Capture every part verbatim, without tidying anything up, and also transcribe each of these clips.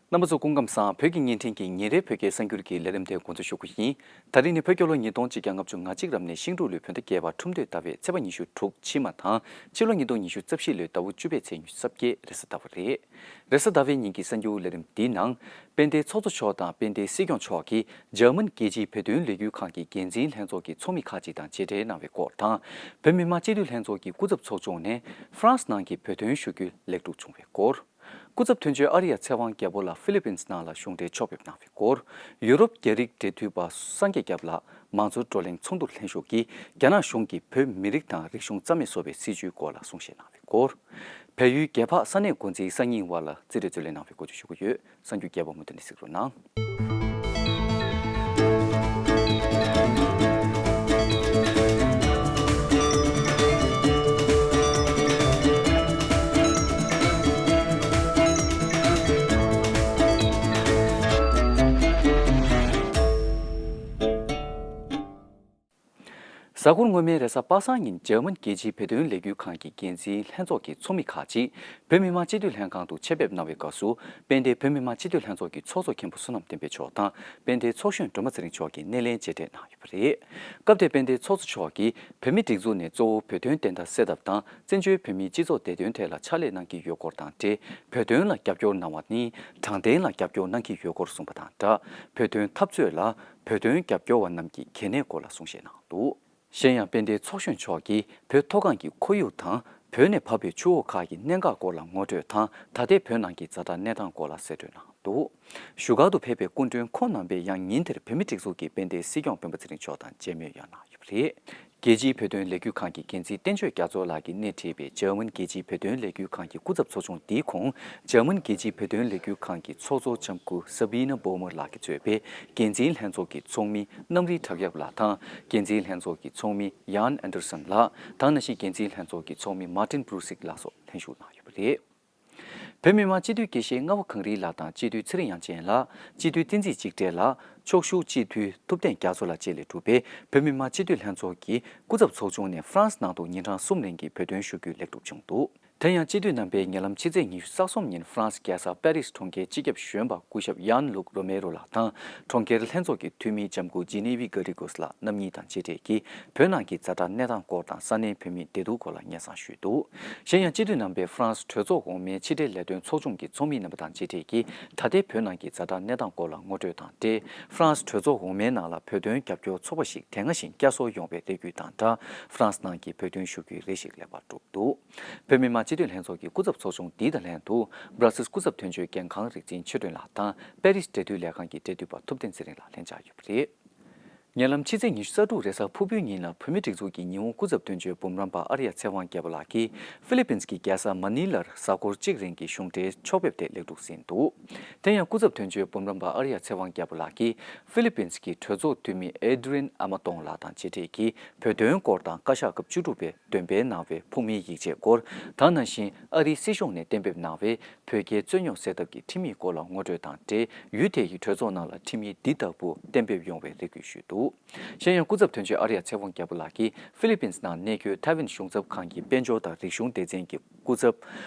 རྣམ་པ་ཚོ་སྐུ་ཁམས་བཟང་། བོད་ཀྱི་བརྙན་འཕྲིན་གྱི་ཉིན་རེའི་བོད་སྐད་གསར་འགྱུར་གྱི་ལས་རིམ་དེ་འགོ་འཛུགས་ཞུ་རྒྱུ་ཡིན། ད་རིང་ནི་བོད་རྒྱལ་ལོ་ཉིས་སྟོང་གཅིག་བརྒྱ་ལྔ་བཅུ་ང་གཅིག་རབ་གནས་ཤིང་འབྲུག་ལོའི་བོད་ཟླ་བརྒྱད་པ་ཁྲུམས་སྟོད་ཟླ་བའི་ཚེས་པ་ཉི་ཤུ་དྲུག་ཕྱི་མ་དང་ཕྱི་ལོ་ཉིས་སྟོང་ཉི་ཤུ་རྩ་བཞི་ལོའི་ཟླ་བ་བཅུ་པའི་ཚེས་ཉི་ཤུ་རྩ་བརྒྱད་རེས་གཟའ་ཟླ་བ་རེད། རེས་གཟའ་ཟླ་བའི་ཉིན་གྱི་གསར་འགྱུར་ལས་རིམ་འདིའི་ནང་། དཔལ་ལྡན་ཚོགས་གཙོ་མཆོག་དང་དཔལ་ལྡན་སྲིད་སྐྱོང་མཆོག་གིས་འཇར་མན་རྒྱལ་སྤྱིའི་བོད་དོན་ལས་འགུལ་ཁང་གི་འགན་འཛིན་ལྷན་ཚོགས་ཀྱི་ཚོགས་མི་ཁག་ཅིག་དང་མཇལ་འཕྲད་གནང་བའི་སྐོར་དང་། བོད་མི་མང་སྤྱི་འཐུས་ལྷན་ཚོགས་ཀྱི་སྐུ་ཚབ་ཚོགས་ཆུང་ནས་ཧྥ་རན་སི་ནང་གི་བོད་དོན་ཞུ་རྒྱུའི་ལེགས་གྲུབ་བྱུང་བའི་སྐོར། སྐུ་ཚབ་དོན་གཅོད་ཨ་རི་ཡ་ཚེ་དབང་རྒྱལ་པོ་ལགས་ཧྥི་ལི་པིན་སི་ནང་ལ་གཞུང་འབྲེལ་ཕྱོགས་ཕེབས་གནང་བའི་སྐོར། ཡུ་རོབ་རྒྱ་རིགས་འབྲེལ་མཐུད་པ་སངས་རྒྱས་སྐྱབས་ལགས་མང་གཙོ་བགྲོ་གླེང་ཚོགས་འདུར་ལྷན་ཞུགས་ཀྱིས་རྒྱ་ནག་གཞུང་གིས་བོད་མི་རིགས་དང་རིག་གཞུང་རྩ་མེད་བཟོ་བའི་སྲིད་བྱུས་སྐོར་ལ་གསུང་བཤད་གནང་བའི་སྐོར། བལ་ཡུལ་རྒྱལ་འཕགས་ས་གནས་འགོ་འཛིན་སང་ཉིན་ཝ་ལ་རྩིས་སྤྲོད་རྩོད་ལེན་གནང་བའི་སྐོར་བཅས་ཞུ་གི་ཡོད། གསར་འགྱུར་རྒྱས་པ་མུ་མཐུད་ནས་གཟིགས་རོགས་གནང་། གཟའ་འཁོར་སྔོན་མའི་རེས་གཟའ་པ་སངས་ཉིན་འཇར་མན་རྒྱལ་སྤྱིའི་བོད་དོན་ལས་འགུལ་ཁང་གི་འགན་འཛིན་ལྷན་ཚོགས་ཀྱི་ཚོགས་མི་ཁག་ཅིག་བོད་མི་མང་སྤྱི་འཐུས་ལྷན་ཁང་དུ་ཆེད་ཕེབས་གནང་བའི་སྐབས་སུ། དཔལ་ལྡན་བོད་མི་མང་སྤྱི་འཐུས་ལྷན་ཚོགས་ཀྱི་ཚོགས་གཙོ་མཁན་པོ་བསོད་ནམས་བསྟན་འཕེལ་མཆོག་དང་དཔལ་ལྡན་ཚོགས་གཞོན་སྒྲོལ་མ་ཚེ་རིང་མཆོག་གིས་སྣེ་ལེན་མཇལ་འཕྲད་གནང་ཡོད་པ་རེད། སྐབས་དེར་དཔལ་ལྡན་ཚོགས་གཙོ་མཆོག་གིས་བོད་མིའི་སྒྲིག་འཛུགས་ནས་གཙོ་བོ་བོད་དོན་བདེན་མཐའ་གསལ་ཐབས་དང་བཙན་བྱོལ་བོད་མིའི་སྤྱི་ཚོགས་བདེ་དོན་ཐད་ལ་ཕྱག་ལས་གནང་གི་ཡོད་སྐོར་དང་འབྲེལ། བོད་དོན་ལ་རྒྱབ་སྐྱོར་གནང་བ་ནི་དྲང་བདེན་ལ་རྒྱབ་སྐྱོར་གནང་གི་ཡོད་སྐོར་གསུངས་པ་དང་སྦྲགས། བོད་དོན་འཐབ་རྩོད་ལ་བོད་དོན་རྒྱབ་སྐྱོར་བ་རྣམས་ཀྱི་གལ་གནད་སྐོར་ལ་གསུང་བཤད་གནང་འདུག་གཞན་ཡང་དཔལ་ལྡན་ཚོགས་གཞོན་མཆོག་གིས་བོད་མཐོ་སྒང་གི་ཁོར་ཡུག་དང་བོད་ནས་བབས་པའི་ཆུ་བོ་ཁག་གི་གནད་འགག་སྐོར་ལ་ངོ་སྤྲོད་དང་། ད་ལྟའི་བོད་ནང་གི་ཛ་དྲག་གནས་སྟངས་སྐོར་ལ་གསལ་སྟོན་གནང་འདུག་བཞུགས་སྒར་དུ་ཕེབས་པའི་སྐུ་མགྲོན་ཁོང་རྣམ་པས་ཡང་ཉིན་དེར་བོད་མིའི་སྒྲིག་འཛུགས་ཀྱི་དཔལ་ལྡན་སྲིད་སྐྱོང་སྤེན་པ་ཚེ་རིང་མཆོག་དང་མཇལ་མོལ་ཡང་གནང་ཡོད་པ་རེད། རྒྱལ་སྤྱིའི་བོད་དོན་ལས་འགུལ་ཁང་གི་འགན་འཛིན་བསྟན་ཆོས་རྒྱ་མཚོ་ལགས་ཀྱིས་སྣེ་ཁྲིད་པའི་འཇར་མན་རྒྱལ་སྤྱིའི་བོད་དོན་ལས་འགུལ་ཁང་གི་སྐུ་ཚབ་ཚོགས་ཆུང་འདིའི་ཁོངས། འཇར་མན་རྒྱལ་སྤྱིའི་བོད་དོན་ལས་འགུལ་ཁང་གི་ཚོགས་གཙོ་ལྕམ་སྐུ་Sabine Böhmer ལགས་ཀྱིས་གཙོས་པའི་འགན་འཛིན་ལྷན་ཚོགས་ཀྱི་ཚོགས་མི་གནམ་རི་བྲག་གཡབ་ལགས་དང་། འགན་འཛིན་ལྷན་ཚོགས་ཀྱི་ཚོགས་མི་Jan Andersson ལགས་དང་། ནང་བཞིན་འགན་འཛིན་ལྷན་ཚོགས་ཀྱི་ཚོགས་མི་Martin Prusik ལགས་སོགས་ལྷན་ཞུགས་གནང་ཡོད་པ་རེད། བོད་མི་མང་སྤྱི་འཐུས་དགེ་བཤེས་རྔ་བ་གངས་རི་ལགས་དང་། སྤྱི་འཐུས་ཚེ་རིང་དབྱངས་ཅན་ལགས། སྤྱི་འཐུས་བསྟན་འཛིན་གཅིག་སྒྲིལ་ལགས། ཕྱོགས་བཞུགས་སྤྱི་འཐུས་ཐུབ་བསྟན་རྒྱ་མཚོ་ལགས་བཅས་ལས་གྲུབ་པའི་བོད་མི་མང་སྤྱི་འཐུས་ལྷན་ཚོགས་ཀྱི་སྐུ་ཚབ་ཚོགས་ཆུང་ནས་ཧྥ་རན་སི་ནང་དུ་ཉིན་གྲངས་གསུམ་རིང་གི་བོད་དོན་ཞུ་རྒྱུའི་ལེགས་གྲུབ་བྱུང་འདུག་དེ་ཡང་སྤྱི་འཐུས་རྣམ་པས་ཉེ་ལམ་ཕྱི་ཚེས་ཉི་ཤུ་རྩ་གསུམ་ཉིན་ཧྥ་རན་སི་རྒྱལ་ས་པེ་རིས་གྲོང་ཁྱེར་སྤྱི་ཁྱབ་གཞོན་པ་སྐུ་ཞབས་ཡན་ལུག་རོ་མེ་རོ་ལགས་དང་། གྲོང་ཁྱེར་ལྷན་ཚོགས་ཀྱི་འཐུས་མི་ལྕམ་སྐུ་ཇི་ནེ་ཝི་གྷ་རི་གོས་ལགས་རྣམ་གཉིས་དང་མཇལ་འཕྲད་ཀྱིས། བོད་ནང་གི་ཛ་དྲག་གནས་སྟངས་སྐོར་དང་། ས་གནས་བོད་མིའི་བདེ་སྡུག་སྐོར་ལ་སྙན་སེང་ཞུས་འདུག་གཞན་ཡང་སྤྱི་འཐུས་རྣམ་པས་ཧྥ་རན་སི་གྲོས་ཚོགས་འོག་མའི་ཕྱི་འབྲེལ་ལས་དོན་ཚོགས་ཆུང་གི་ཚོགས་མི་རྣམ་པ་དང་མཇལ་འཕྲད་ཀྱིས། ད་ལྟའི་བོད་ནང་གི་ཛ་དྲག་གནས་སྟངས་སྐོར་ལ་ངོ་སྤྲོད་དང་འབྲེལ། ཧྥ་རན་སི་གྲོས་ཚོགས་འོག་མའི་ནང་ལ་བོད་དོན་རྒྱབ་སྐྱོར་ཚོགས་པ་ཞིག་དེ་སྔ་བཞིན་བསྐྱར་གསོ་ཡོང་བའི་རེ་སྐུལ་དང་སྦྲགས། ཧྥ་རན་སི་ནང་གི་བོད་དོན་ཞུ་རྒྱུའི་རེ་ཞིག་ལེགས་པར་གྲུབ་འདུག་བོད་མི་མང་སྤྱི་འཐུས་ལྷན་ཚོགས་ཀྱི་སྐུ་ཚབ་ཚོགས་ཆུང་འདི་དང་ལྷན་དུ། སྦྲ་སིལ་སྐུ་ཚབ་དོན་གཅོད་འགན་ཁང་རིག་འཛིན་ཆོས་སྒྲོན་ལགས་དང་། པེ་རིས་འབྲེལ་མཐུད་ལས་ཁང་གི་འབྲེལ་མཐུད་པ་ཐུབ་བསྟན་ཚེ་རིང་ལགས་ལྷན་བཅར་ཡོད་པ་རེད། ཉེ་ལམ་ཕྱི་ཚེས་ཉི་ཤུ་རྩ་དྲུག་རེས་གཟའ་ཕུར་བུའི་ཉིན་ལ། བོད་མིའི་སྒྲིག་འཛུགས་ཀྱི་ཉི་ཧོང་སྐུ་ཚབ་དོན་གཅོད་འབུམ་རམས་པ་ཨ་རི་ཡ་ཚེ་དབང་རྒྱལ་པོ་ལགས་ཀྱིས་ཧྥི་ལི་པིན་གྱི་རྒྱལ་ས་མ་ནི་ལར་གཟའ་འཁོར་གཅིག་རིང་གི་གཞུང་འབྲེལ་ཕྱོགས་ཕེབས་དེ་ལེགས་གྲུབ་ཟིན་འདུག་དེ་ཡང་སྐུ་ཚབ་དོན་གཅོད་འབུམ་རམས་པ་ཨ་རི་ཡ་ཚེ་དབང་རྒྱལ་པོ་ལགས་ཀྱིས་ཧྥི་ལི་པིན་གྱི་གྲོས་ཚོགས་འཐུས་མི་ཨེ་ཌི་རིན་ཨ་མ་ཏོང་ལགས་དང་མཇལ་འཕྲད་ཀྱིས། བོད་དོན་སྐོར་དང་། བཀའ་ཤག་སྐབས་བཅུ་དྲུག་པས་འདོན་སྤེལ་གནང་བའི་ཕུགས་དམིགས་ཡིག་ཆའི་སྐོར་དང་། ནང་བཞིན་ཨ་རིའི་སྲིད་གཞུང་ནས་གཏན་འབེབས་གནང་བའི་བོད་རྒྱའི་རྩོད་རྙོག་སེལ་ཐབས་ཀྱི་ཁྲིམས་ཡིག་སྐོར་ལ་ངོ་སྤྲོད་དང་འབྲེལ། ཡུལ་དེ་ཡི་གྲོས་ཚོགས་ནང་ལ་ཁྲིམས་ཡིག་འདི་ལྟ་བུ་གཏན་འབེབས་ཡོང་བའི་རེ་སྐུལ་ཞུས་འདུག་གཞན་ཡང་སྐུ་ཚབ་དོན་གཅོད་ཨ་རི་ཡ་ཚེ་དབང་རྒྱལ་པོ་ལགས་ཀྱིས་ཧྥི་ལི་པིན་ནང་གནས་འཁོད་ཐའེ་ཝན་གཞུང་ཚབ་ཁང་གི་དཔལ་འབྱོར་དང་རིག་གཞུང་སྡེ་ཚན་གྱི་སྐུ་ཚབ་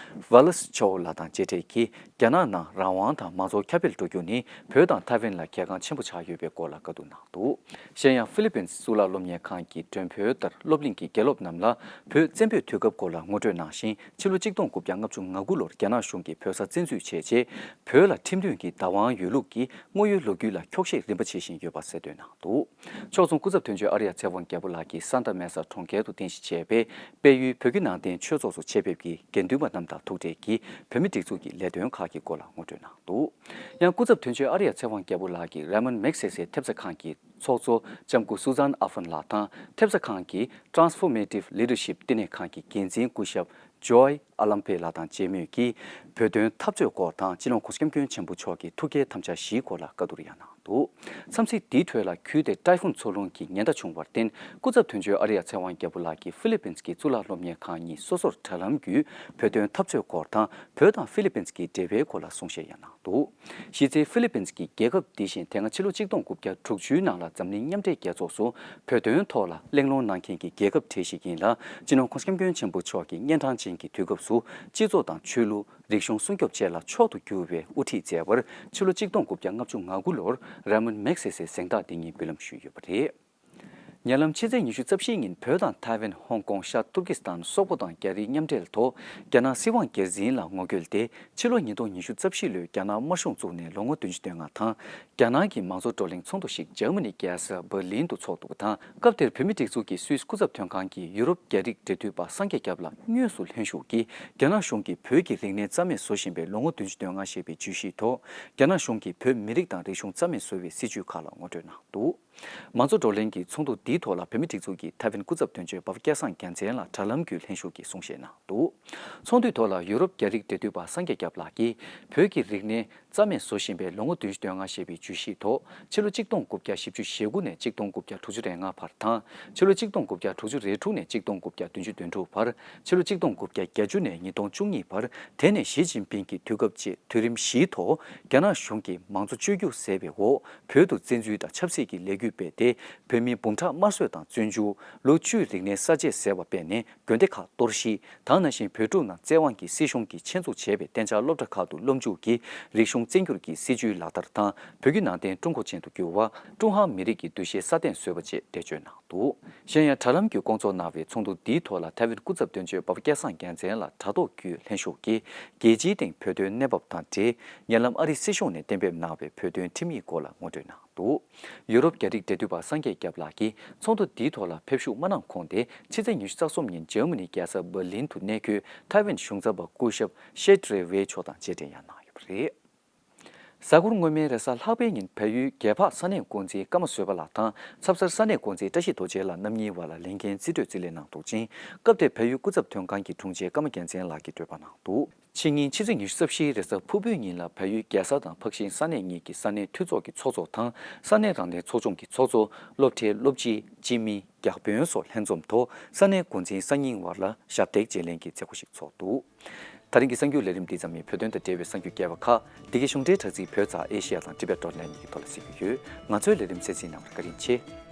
ཝ་ལེ་སི་ཆོའུ་ལགས་དང་མཇལ་འཕྲད་ཀྱིས། རྒྱ་ནག་ནང་རང་དབང་དང་མང་གཙོ་ཁྱབ་སྤེལ་འགྲོ་རྒྱུ་ནི་བོད་དང་ཐའེ་ཝན་ལ་གལ་འགངས་ཆེན་པོ་ཆགས་ཡོད་པའི་སྐོར་ལ་བཀའ་བསྡུར་གནང་འདུག་གཞན་ཡང་ཧྥི་ལི་པིན་གཙུག་ལག་སློབ་གཉེར་ཁང་གི་མགྲོན་འབོད་ལྟར། སློབ་གླིང་གི་དགེ་སློབ་རྣམས་ལ་བོད་བཙན་པོའི་དུས་སྐབས་སྐོར་ལ་ངོ་སྤྲོད་གནང་ཞིང་། ཕྱི་ལོ་གཅིག་སྟོང་དགུ་བརྒྱ་ལྔ་བཅུ་ང་དགུ་ལོར་རྒྱ་ནག་གཞུང་གིས་བོད་ས་བཙན་འཛུལ་བྱས་རྗེས། བོད་ལ་ཁྲིམས་མཐུན་གྱི་བདག་དབང་ཡོད་ལུགས་ཀྱི་དངོས་ཡོད་ལོ་རྒྱུས་ལ་འཁྱོག་བཤད་རིམ་པ་བྱེད་བཞིན་ཡོད་པ་གསལ་སྟོན་གནང་འདུག་ཕྱོགས་མཚུངས་སྐུ་ཚབ་དོན་གཅོད་ཨ་རི་ཡ་ཚེ་དབང་རྒྱལ་པོ་ལགས་ཀྱིས་སན་ཏཱ་མེ་ས་གྲོང་ཁྱེར་དུ་རྟེན་གཞི་བྱས་པའི་དཔལ་ཡུལ་བོད་བརྒྱུད་ནང་བསྟན་ཆོས་ཚོགས་སུ་ཆེད་ཕེབས་ཀྱིས་དགེ་འདུན་པ་རྣམས་དང་ཐུག་འཕྲད་ཀྱིས་བོད་མིའི་སྒྲིག་འཛུགས་ཀྱི་ལས་དོན་ཁག་གི་སྐོར་ལ་ངོ་སྤྲོད་གནང་འདུག་ཡང་སྐུ་ཚབ་དོན་གཅོད་ཨ་རི་ཡ་ཚེ་དབང་རྒྱལ་པོ་ལགས་ཀྱིས་རེ་མོན་མེག་སེ་སེ་ཐེབས་རྩ་ཁང་གི་ཚོགས་གཙོ་ལྕམ་སྐུ་སུ་ཛན་ཨ་ཧྥན་ལགས་དང་། ཐེབས་རྩ་ཁང་གི་Transformative Leadership་བསྟི་གནས་ཁང་གི་འགན་འཛིན་སྐུ་ཞབས་ཇོའི་ཨ་ལམ་ཕེ་ལགས་དང་མཇལ་མོལ་གྱིས། བོད་དོན་འཐབ་རྩོད་སྐོར་དང་། སྤྱི་ནོར་༸གོང་ས་༸སྐྱབས་མགོན་ཆེན་པོ་མཆོག་གི་ཐུགས་བསྐྱེད་དམ་བཅའ་བཞིའི་སྐོར་ལ་བཀའ་བསྡུར་ཡང་གནང་འདུག་མཚམས་ཚིགས་འདིའི་ཁྲོད་ལ་ཁུལ་དེར་ཏཱི་ཧྥུན་མཚོ་རླུང་གི་ཉེན་བརྡ་བྱུང་བར་བརྟེན། སྐུ་ཚབ་དོན་གཅོད་ཨ་རི་ཡ་ཚེ་དབང་རྒྱལ་པོ་ལགས་ཀྱིས་ཧྥི་ལི་པིན་གྱི་གཙུག་ལག་སློབ་གཉེར་ཁང་གཉིས་སོ་སོར་དྲ་ལམ་བརྒྱུད་བོད་དོན་འཐབ་རྩོད་སྐོར་དང་། བོད་དང་ཧྥི་ལི་པིན་གྱི་འབྲེལ་བའི་སྐོར་ལ་གསུང་བཤད་ཡང་གནང་ འདུག། གཞི་རྩའི་ཧྥི་ལི་པིན་གྱི་རྒྱལ་ཁབ་འདི་བཞིན་དེ་སྔ་ཕྱི་ལོ་གཅིག་སྟོང་དགུ་བརྒྱ་དྲུག་ཅུའི་ནང་ལ་འཛམ་གླིང་མཉམ་འབྲེལ་རྒྱལ་ཚོགས་སུ་བོད་དོན་ཐོག་ལ་གླེང་སློང་གནང་མཁན་གྱི་རྒྱལ་ཁབ་གྲས་ཤིག་ཡིན་ལ། སྤྱི་ནོར་༸གོང་ས་༸སྐྱབས་མགོན་ཆེན་པོ་མཆོག་གིས་གཉན་འཕྲང་ཅན་གྱི་དུས་སྐབས་སུ་སྤྱི་ཚོགས་དང་ཆོས་ལུགས། རིག་གཞུང་སྲུང་སྐྱོབ་བཅས་ལ་མཆོག་ཏུ་གྱུར་བའི་དབུ་ཁྲིད་མཛད་པར་ཕྱི་ལོ་གཅིག་སྟོང་དགུ་བརྒྱ་ལྔ་བཅུ་ང་དགུ་ལོར་རེ་མོན་མེག་སེ་སེ་གཟེངས་རྟགས་འདི་ཉིད་འབུལ་ལམ་ཞུས་ཡོད་པ་རེད། ཉེ་ལམ་ཕྱི་ཚེས་ཉི་ཤུ་རྩ་བཞི་ཉིན་བོད་དང་ཐའེ་ཝན། ཧོང་ཀོང་། ཤར་ཏུར་ཀི་སི་ཐན། སོག་པོ་དང་རྒྱ་རིགས་མཉམ་འབྲེལ་ཐོག་རྒྱ་ནག་སྲིད་དབང་སྒེར་འཛིན་ལ་ངོ་རྒོལ་ཏེ། ཕྱི་ལོ་ཉིས་སྟོང་ཉི་ཤུ་རྩ་བཞི་ལོའི་རྒྱ་ནག་དམར་གཞུང་བཙུགས་ནས་ལོ་ངོ་བདུན་ཅུ་དོན་ལྔ་དང་། རྒྱ་ནག་གི་མང་གཙོ་བགྲོ་གླེང་ཚོགས་འདུ་ཞིག་འཇར་མ་ནི་རྒྱལ་ས་འབར་ལིན་དུ་འཚོགས་འདུག་པ་དང་། སྐབས་དེར་བོད་མིའི་སྒྲིག་འཛུགས་ཀྱི་སུད་སི་སྐུ་ཚབ་དོན་ཁང་གིས་ཡུ་རོབ་རྒྱ་རིགས་འབྲེལ་མཐུད་པ་སངས་རྒྱས་སྐྱབས་ལགས་དངོས་སུ་ལྷན་ཞུགས་ཀྱིས། རྒྱ་ནག་གཞུང་གིས་བོད་ཀྱི་རིག་གནས་རྩ་མེད་བཟོ་བཞིན་པའི་ལོ་ངོ་བདུན་ཅུ་དོན་ལྔ་ཞེས་པའི་བརྗོད་གཞིའི་ཐོག་རྒྱ་ནག་གཞུང་གིས་བོད་མི་རིགས་དང་རིག་གཞུང་རྩ་མེད་བཟོ་བའི་སྲིད་བྱུས་ཁག་ལ་ངོ་སྤྲོད་གནང་འདུག། མང་གཙོ་བགྲོ་གླེང་གི་ཚོགས་འདུ་འདིའི་ཐོག་ལ་བོད་མིའི་སྒྲིག་འཛུགས་ཀྱི་ཐའེ་ཝན་སྐུ་ཚབ་དོན་གཅོད་འབའ་པ་སྐལ་བཟང་རྒྱལ་མཚན་ལགས་དྲ་ལམ་བརྒྱུད་ལྷན་ཞུགས་ཀྱིས་གསུང་བཤད་གནང་འདུག། ཚོགས་འདུའི་ཐོག་ལ་ཡུ་རོབ་རྒྱ་རིགས་འབྲེལ་མཐུད་པ་སངས་རྒྱས་སྐྱབས་ལགས་ཀྱིས། བོད་ཀྱི་རིག་གནས་རྩ་མེད་བཟོ་བཞིན་པའི་ལོ་ངོ་བདུན་ཅུ་དོན་ལྔ་ཞེས་པའི་བརྗོད་གཞིའི་ཐོག་ཕྱི་ལོ་གཅིག་སྟོང་དགུ་བརྒྱ་བཞི་བཅུ་ཞེ་དགུ་ནས་གཅིག་སྟོང་དགུ་བརྒྱ་དྲུག་ཅུ་རེ་ལྔ་བར་དང་། ཕྱི་ལོ་གཅིག་སྟོང་དགུ་བརྒྱ་དྲུག་ཅུ་རེ་དྲུག་ནས་གཅིག་སྟོང་དགུ་བརྒྱ་བདུན་ཅུ་དོན་དྲུག་བར། ཕྱི་ལོ་གཅིག་སྟོང་དགུ་བརྒྱ་བརྒྱད་ཅུ་ནས་ཉིས་སྟོང་བཅུ་གཉིས་བར། དེ་ནས་ཞི་ཅིན་ཕིང་གི་དུས་སྐབས་བཅས་དུས་རིམ་བཞིའི་ཐོག་རྒྱ་ནག་གཞུང་གིས་མང་གཙོ་བཅོས་བསྒྱུར་ཟེར་བའི་འོག་བོད་དུ་བཙན་འཛུལ་དང་ཆབ་སྲིད་ཀྱི་ལས་འགུལ་སྤེལ་ཏེ། བོད་མི་འབུམ་ཕྲག་དམར་གསོད་དང་བཙོན་འཇུག་ལོ་བཅུའི་རིག་གནས་གསར་བརྗེ་ཟེར་བ་སྤེལ་ནས། དགོན་སྡེ་ཁག་གཏོར་བཤིག་ད་ག་ནང་བཞིན་བོད་ཕྲུག་རྣམས་བཙན་དབང་གིས་སྲིད་གཞུང་གིས་ཆེད་འཛུགས་བྱས་པའི་གཏན་འཇགས་སློབ་གྲྭ་ཁག་ཏུ་སློབ་འཇུག་གིས་རིག་གཞུང་བཙན་སྒྱུར་གྱི་སྲིད་བྱུས་ལག་བསྟར་དང་། བོད་བརྒྱུད་ནང་བསྟན་ཀྲུང་གོ་ཅན་དུ་བསྒྱུར་བ། ཀྲུང་ཧྭ་མི་རིགས་ཀྱི་འདུ་ཤེས་སྲ་བརྟན་བཟོས་པ་བཅས་འགྲེལ་བརྗོད་གནང་འདུག། གཞན་ཡང་དྲ་ལམ་བརྒྱུད་སྐོང་ཚོགས་གནང་བའི་ཚོགས་འདུ་འདིའི་ཐོག་ལ་ཐའེ་ཝན་སྐུ་ཚབ་དོན་གཅོད་འབའ་པ་སྐལ་བཟང་རྒྱལ་མཚན་ལགས་དྲ་ཐོག་བརྒྱུད་ལྷན་ཞུགས་ཀྱིས། རྒྱལ་སྤྱིའི་སྟེང་བོད་དོན་གནས་བབ་དང་འབྲེལ། ཉེ་ལམ་ཨ་རིའི་སྲིད་གཞུང་ནས་གཏན་འབེབས་གནང་བའི་བོད་དོན་ཁྲིམས་ཡིག་སྐོར་ལ་ངོ་སྤྲོད་གནང་འདུག། ཡུ་རོབ་རྒྱ་རིགས་འབྲེལ་མཐུད་པ་སངས་རྒྱས་སྐྱབས་ལགས་ཀྱིས་ཚོགས་འདུ་འདིའི་ཐོག་ལ་ཕེབས་ཞུགས་མ་གནང་གོང་དེ། ཕྱི་ཚེས་ཉི་ཤུ་རྩ་གསུམ་ཉིན་འཇར་མ་ནི་རྒྱལ་ས་འབར་ལིན་དུ་གནས་འཁོད་ཐའེ་ཝན་གཞུང་ཚབ་པ་སྐུ་ཞབས་ཤེ་ཀྲེ་ཝེ་མཆོག་དང་མཇལ་འཕྲད་ཡང་གནང་ཡོད་པ་རེད། གཟའ་འཁོར་སྔོན་མའི་རེས་གཟའ་ལྷག་པའི་ཉིན་བལ་ཡུལ་རྒྱལ་འཕགས་ས་གནས་འགོ་འཛིན་ཀརྨ་བཟོད་པ་ལགས་དང་ཚབ་གསར་ས་གནས་འགོ་འཛིན་བཀྲ་ཤིས་རྡོ་རྗེ་ལགས་རྣམ་གཉིས་བར་ལ་ལས་འགན་རྩིས་སྤྲོད་རྩིས་ལེན་གནང་འདུག་ཅིང་། སྐབས་དེར་བལ་ཡུལ་སྐུ་ཚབ་དོན་ཁང་གི་དྲུང་ཆེ་ཀརྨ་རྒྱལ་མཚན་ལགས་ཀྱིས་གྲོས་པ་གནང་འདུག། ཕྱི་ཉིན་ཕྱི་ཚེས་ཉི་ཤུ་རྩ་བཞིའི་རེས་གཟའ་ཕུར་བུའི་ཉིན་ལ་བལ་ཡུལ་རྒྱལ་ས་དང་འཕགས་ཤིང་ས་གནས་གཉིས་ཀྱི་ས་གནས་འཐུས་ཚོགས་ཀྱི་ཚོགས་གཙོ་དང་ས་གནས་རང་བདེན་ཚོགས་ཆུང་གི་ཚོགས་གཙོ། སློབ་གྲྭའི་སློབ་སྤྱི། སྤྱི་མི། བརྒྱ་དཔོན་སོགས་ལྷན་འཛོམས་ཐོག་ས་གནས་འགོ་འཛིན་སང་ཉིན་བར་ལ་ཞབས་སྟེགས་བརྗེ་ལེན་གྱི་མཛད་སྒོ་ཞིག་ཚོགས་འདུག། ད་རིང་གི་གསར་འགྱུར་ལས་རིམ་འདི་ཙམ་ཡིན། བོད་དོན་དང་འབྲེལ་བའི་གསར་འགྱུར་རྒྱས་པ་ཁག་འདི་གའི་གཞུང་འབྲེལ་དྲ་ཚིགས་བོད་ཙ་ཨེ་ཤེ་ཡ་དང་ཊི་བེཊ་ཌོཊ་ནེཊ་གཉིས་ཀྱི་ཐོག་ལ་གཟིགས་རྒྱུ་ཡོད། ང་ཚོའི་ལས་རིམ་གསན་གཟིགས་གནང་བར་བཀའ་དྲིན་ཆེ།